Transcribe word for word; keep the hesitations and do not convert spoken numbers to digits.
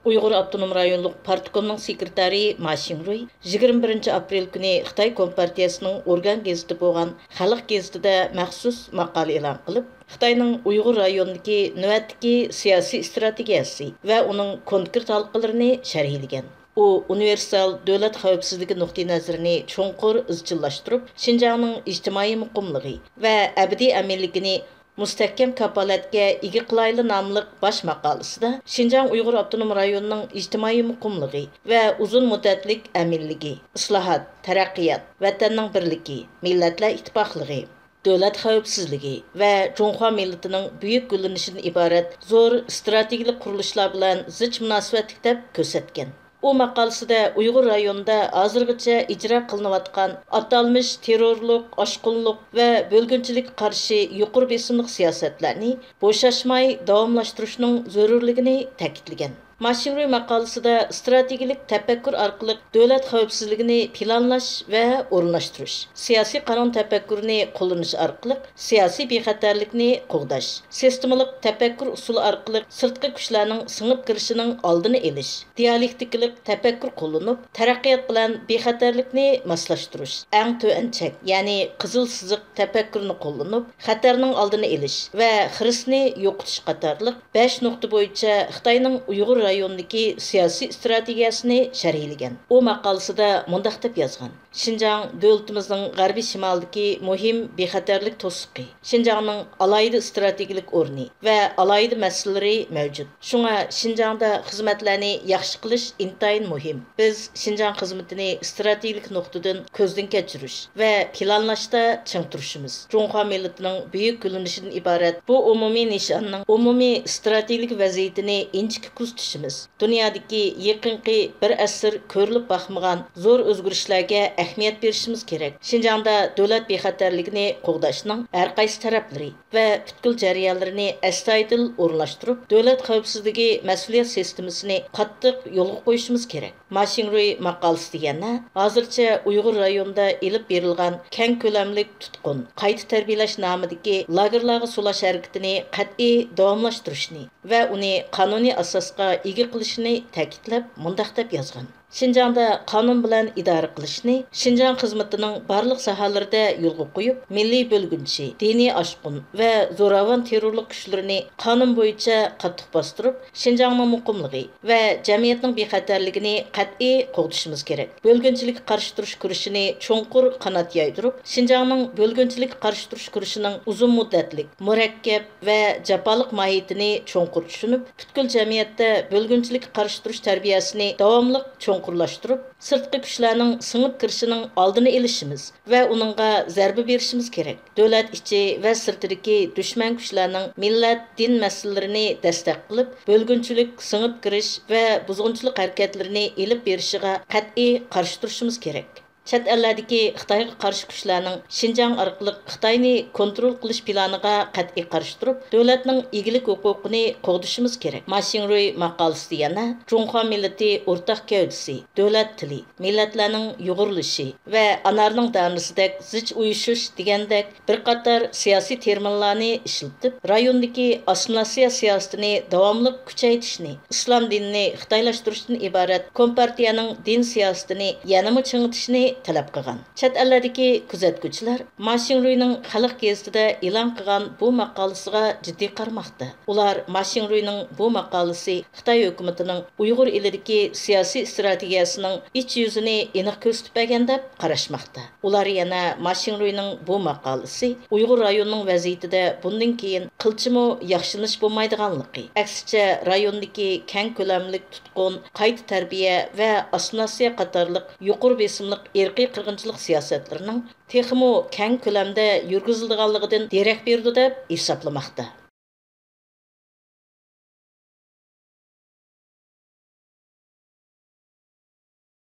ئۇيغۇر ئاپتونوم رايونلۇق پارتكومنىڭ سېكرېتارى ما شىڭرۇي يىگىرمە بىرىنچى ئاپرېل كۈنى خىتاي كومپارتىيەسىنىڭ ئورگان گېزىتى بولغان خەلق گېزىتىدە مەخسۇس ماقالە ئېلان قىلىپ، خىتاينىڭ ئۇيغۇر رايونىدىكى نۆۋەتتىكى سىياسىي ئىستراتېگىيەسى ۋە ئۇنىڭ كونكرېت ھالقىلىرىنى شەرھلىگەن. ئۇ ئۇنىۋېرسال دۆلەت خەۋپسىزلىكى نۇقتىئىنەزىرىنى چوڭقۇر ئىزچىللاشتۇرۇپ، شىنجاڭنىڭ ئىجتىمائىي مۇقىملىقى ۋە ئەبەدىي ئەمىنلىكىنى مۇستەھكەم كاپالەتكە ئىگە قىلايلى ناملىق باش ماقالىسىدا شىنجاڭ ئۇيغۇر ئاپتونوم رايونىنىڭ ئىجتىمائىي مۇقىملىقى ۋە ئۇزۇن مۇددەتلىك ئەمىنلىكى، ئىسلاھات، تەرەققىيات، ۋەتەننىڭ بىرلىكى، مىللەتلەر ئىتتىپاقلىقى، دۆلەت خەۋپسىزلىكى ۋە جۇڭخۇا مىللىتىنىڭ بۈيۈك گۈللىنىشىدىن ئىبارەت زور ئىستراتېگىيەلىك قۇرۇلۇشلار بىلەن زىچ مۇناسىۋەتلىك دەپ كۆرسەتكەن. ئۇ ماقالىسىدە ئۇيغۇر رايونىدا ھازىرغىچە ئىجرا قىلىنىۋاتقان ئاتالمىش تېررورلۇق، ئاشقۇنلۇق ۋە بۆلگۈنچىلىككە قارشى يۇقىرى بېسىملىق سىياسەتلەرنى بوشاشماي داۋاملاشتۇرۇشنىڭ زۆرۈرلۈكىنى تەكىتلىگەن. ما شىڭرۇي ماقالىسىدا ئىستراتېگىيەلىك تەپەككۇر ئارقىلىق دۆلەت خەۋپسىزلىكىنى پىلانلاش ۋە ئورۇنلاشتۇرۇش، سىياسىي قانۇن تەپەككۇرىنى قوللىنىش ئارقىلىق سىياسىي بىخەتەرلىكنى قوغداش، سىستېمىلىق تەپەككۇر ئۇسۇلى ئارقىلىق سىرتقى كۈچلەرنىڭ سىڭىپ كىرىشىنىڭ ئالدىنى ئېلىش، دىيالېكتىكىلىق تەپەككۇر قوللىنىپ، تەرەققىيات بىلەن بىخەتەرلىكنى ماسلاشتۇرۇش، ئەڭ تۆۋەن چەك، يەنى قىزىل سىزىق تەپەككۇرىنى قوللىنىپ، خەتەرنىڭ ئالدىنى ئېلىش ۋە خىرىسنى يوقىتىش قاتارلىق بەش نۇقتا بويىچە خىتاينىڭ ئۇيغۇر رايونىدىكى سىياسىي ئىستراتېگىيەسىنى شەرھلىگەن. ئۇ ماقالىسىدا مۇنداق دەپ يازغان: شىنجاڭ دۆلىتىمىزنىڭ غەربىي شىمالىدىكى مۇھىم بىخەتەرلىك توسۇقى. شىنجاڭنىڭ ئالاھىدە ئىستراتېگىيەلىك ئورنى ۋە ئالاھىدە مەسىلىلىرى مەۋجۇت. شۇڭا شىنجاڭدا خىزمەتلەرنى ياخشى قىلىش ئىنتايىن مۇھىم. بىز شىنجاڭ خىزمىتىنى ئىستراتېگىيەلىك نۇقتىدىن كۆزدىن كەچۈرۈش ۋە پىلانلاشتا چىڭ تۇرۇشىمىز، جۇڭخۇا مىللىتىنىڭ بۈيۈك گۈللىنىشىدىن ئىبارەت بۇ ئومۇمىي نىشاننىڭ ئومۇمىي ئىستراتېگىيەلىك ۋەزىيىتىنى ئىنچىكە كۆزىتىشىمىز، دۇنيادىكى يېقىنقى بىر ئەسىر كۆرۈلۈپ باقمىغان زور ئۆزگىرىشلەرگە ئەھمىيەت بېرىشىمىز كېرەك. شىنجاڭدا دۆلەت بىخەتەرلىكىنى قوغداشنىڭ ھەر قايسى تەرەپلىرى ۋە پۈتكۈل جەريانلىرىنى ئەستايىدىل ئورۇنلاشتۇرۇپ، دۆلەت خەۋپسىزلىكى مەسئۇلىيەت سىستېمىسىنى قاتتىق يولغا قويۇشىمىز كېرەك. ما شىڭرۇي ماقالىسىدە يەنە، ھازىرچە ئۇيغۇر رايونىدا ئېلىپ بېرىلغان كەڭ كۆلەملىك تۇتقۇن، قايتا تەربىيەلەش نامىدىكى لاگېرلارغا سولاش ھەرىكىتىنى قەتئىي داۋاملاشتۇرۇشنى ۋە ئۇنى قانۇنىي ئاساسقا ئىگە قىلىشنى تەكىتلەپ، مۇنداق دەپ يازغان: شىنجاڭدا قانۇن بىلەن ئىدارە قىلىشنى شىنجاڭ خىزمىتىنىڭ بارلىق ساھەلىرىدە يولغا قويۇپ، مىللىي بۆلگۈنچى، دىنىي ئاشقۇن ۋە زوراۋان تېررورلۇق كۈچلىرىنى قانۇن بويىچە قاتتىق باستۇرۇپ، شىنجاڭنىڭ مۇقىملىقى ۋە جەمئىيەتنىڭ بىخەتەرلىكىنى قەتئىي قوغدىشىمىز كېرەك. بۆلگۈنچىلىككە قارشى تۇرۇش كۈرىشىنى چوڭقۇر قانات يايدۇرۇپ، شىنجاڭنىڭ بۆلگۈنچىلىككە قارشى تۇرۇش كۈرىشىنىڭ ئۇزۇن مۇددەتلىك، مۇرەككەپ ۋە جاپالىق ماھىيىتىنى چوڭقۇر چۈشىنىپ، پۈتكۈل جەمئىيەتتە بۆلگۈنچىلىككە قارشى تۇرۇش تەربىيەسىنى داۋاملىق چوڭقۇرلاشتۇرۇپ، سىرتقى كۈچلەرنىڭ سىڭىپ كىرىشىنىڭ ئالدىنى ئېلىشىمىز ۋە ئۇنىڭغا زەربە بېرىشىمىز كېرەك. دۆلەت ئىچى ۋە سىرتىدىكى دۈشمەن كۈچلەرنىڭ مىللەت، دىن مەسىلىلىرىنى دەستەك قىلىپ، بۆلگۈنچىلىك، سىڭىپ كىرىش ۋە بۇزغۇنچىلىق ھەرىكەتلىرىنى ئېلىپ بېرىشىغا قەتئىي قارشى تۇرۇشىمىز كېرەك. چەت ئەللەردىكى خىتايغا قارشى كۈچلەرنىڭ شىنجاڭ ئارقىلىق خىتاينى كونترول قىلىش پىلانىغا قەتئىي قارشى تۇرۇپ، دۆلەتنىڭ ئىگىلىك ھوقۇقىنى قوغدىشىمىز كېرەك. ما شىڭرۇي ماقالىسىدە يەنە جۇڭخۇا مىللىتى ئورتاق گەۋدىسى، دۆلەت تىلى، مىللەتلەرنىڭ يۇغۇرۇلۇشى ۋە ئانارنىڭ دانىسىدەك زىچ ئۇيۇشۇش دېگەندەك بىر قاتار سىياسىي تېرمىنلارنى ئىشلىتىپ، رايوندىكى ئاسسىمىلياتسىيە سىياسىتىنى داۋاملىق كۈچەيتىشنى، ئىسلام دىنىنى خىتايلاشتۇرۇشتىن ئىبارەت كومپارتىيەنىڭ دىن سىياسىتىنى يەنىمۇ چىڭىتىشنى تەلەپ قىلغان. چەت ئەللەردىكى كۆزەتكۈچىلەر ما شىڭرۇينىڭ خەلق گېزىتىدە ئېلان قىلغان بۇ ماقالىسىغا جىددىي قارىماقتا. ئۇلار ما شىڭرۇينىڭ بۇ ماقالىسى خىتاي ھۆكۈمىتىنىڭ ئۇيغۇر ئېلىدىكى سىياسىي ئىستراتېگىيەسىنىڭ ئىچ يۈزىنى ئېنىق كۆرسىتىپ بەرگەن دەپ قاراشماقتا. ئۇلار يەنە ما شىڭرۇينىڭ بۇ ماقالىسى ئۇيغۇر رايونىنىڭ ۋەزىيىتىدە بۇندىن كېيىن قىلچىمۇ ياخشىلىنىش بولمايدىغانلىقى، ئەكسىچە رايوندىكى كەڭ كۆلەملىك تۇتقۇن، قايتا تەربىيە ۋە ئاسسىمىلياتسىيە قاتارلىق يۇقىرى بېسىملىق ئىرقىي قىرغىنچىلىق سىياسەتلىرىنىڭ تېخىمۇ كەڭ كۆلەمدە يۈرگۈزۈلىدىغانلىقىدىن دېرەك بېرىدۇ دەپ ھېسابلىماقتا.